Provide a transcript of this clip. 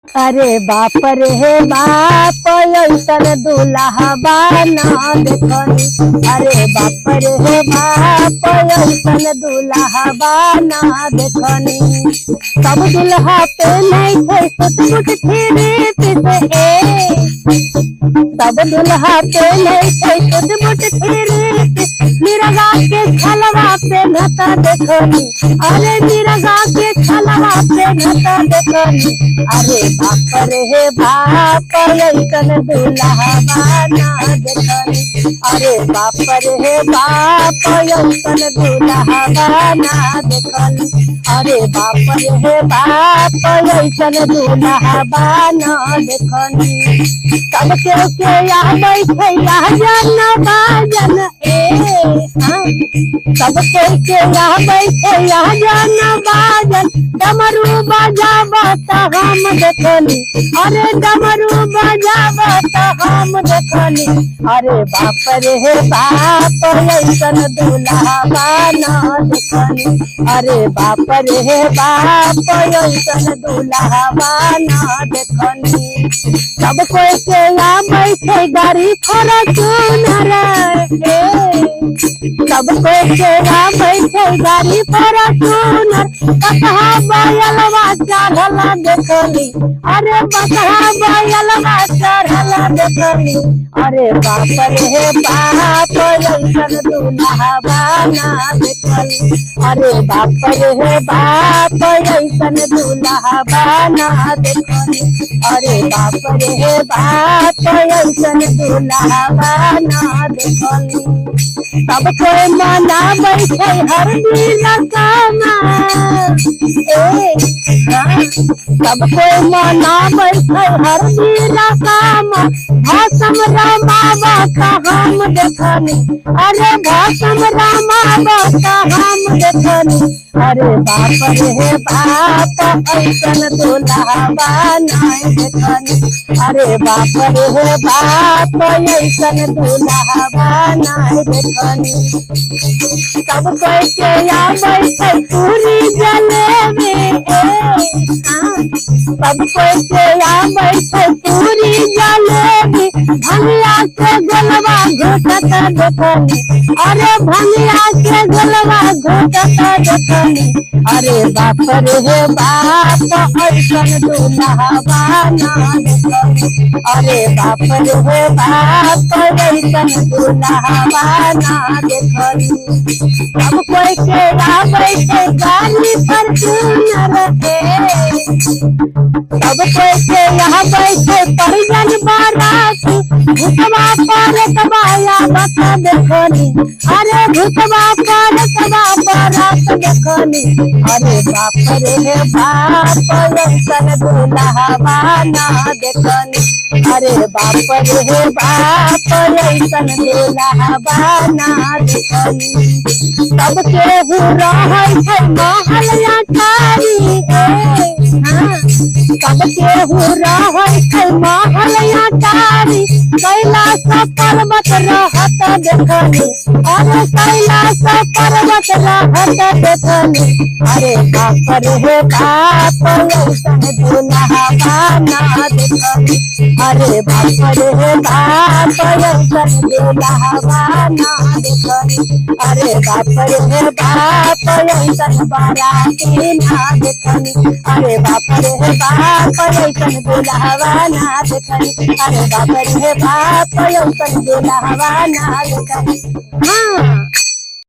अरे बाप रे बाप, ऐसन दुल्हा ना देखनी। अरे बाप रे बाप, ऐसन दुल्हा ना देखनी। सब दुल्हा पे नहीं थे सुट मुट थ्री पीस ए, सब दुल्हा पे नहीं थे सुट मुट थ्री पीस। मिरगा के छलवा पे नता देखनी, अरे मिरगा के छलवा पे नता देखनी। अरे बाप रे बाप, ऐसन दुल्हा ना देखनी। अरे बाप रे बाप, ऐसन दुल्हा ना देखनी। अरे बाप रे बाप, ऐसन दुल्हा ना देखनी। सब केहू के आबै छै आजन बाजन ए, हाँ। सब कोई के आबै छै आजन बाजन, डमरू बजाब त हम देखनी। अरे डमरू बजाब त हम देखनी। अरे बाप रे बाप, ऐसन दुल्हा ना देखनी। अरे बाप रे बाप, ऐसन दुल्हा ना देखनी। सब कोई के आबै छै गाड़ी फॉर्च्यूनर ए, सब कोई के आबै छै गाड़ी फॉर्च्यूनर। बसहा बैलवा चढ़ल देखली, अरे बसहा बैलवा चढ़ल देखली। अरे बाप रे बाप, ऐसन दुल्हा ना देखली। अरे बाप रे बाप, ऐसन दुल्हा ना देखली। अरे बाप रे बाप, ऐसन दुल्हा ना देखली। सब कोई मनाबै छै हर दिन कामा ए, हाँ। सब कोई मनाबै छै हर दिन कामा, भाषम रमावा का हम देखनी। अरे भाषम रमावा का हम देखनी। अरे बाप रे बाप, ऐसन दुल्हा ना देखनी। अरे बाप रे बाप, ऐसन दुल्हा ना देखनी। सब कोई के आबै छै पूरी जलेबी ए, हाँ। सब कोई के आबै छै पूरी जलेबी, भंगिया के गोलवा घोटत देखनी। अरे भंगिया के गोलवा घोटत देखनी। अरे बाप रे बाप, ऐसन दुल्हा ना देखनी। अरे बाप रे बाप, ऐसन दुल्हा ना देखनी। सब कोई के आबै छै गाड़ी फॉर्च्यूनर ए, सब कोई के आबै छै परिजन बाराती। भूतवा परतवा आवत देखनी, अरे भूतवा परतवा बारात देखनी। अरे बाप रे बाप, ऐसन दुल्हा ना देखनी। अरे बाप रे बाप, ऐसन दुल्हा ना देखनी। सब केहू रहै छै महल अटारी ए, हाँ। सब केहू रहै छै महल अटारी, कैलाश पर्वत रहत देखनी। अरे कैलाश पर्वत रहत देखनी। अरे बाप रे बाप, ऐसन दुल्हा ना देखनी। अरे बाप रे बाप, ऐसन दुल्हा ना देखनी। अरे बाप रे बाप, ऐसन बाराती ना देखनी। अरे बाप रे बाप, ऐसन दुल्हा ना देखनी। अरे बाप रे बाप, ऐसन दुल्हा ना देखनी। हाँ।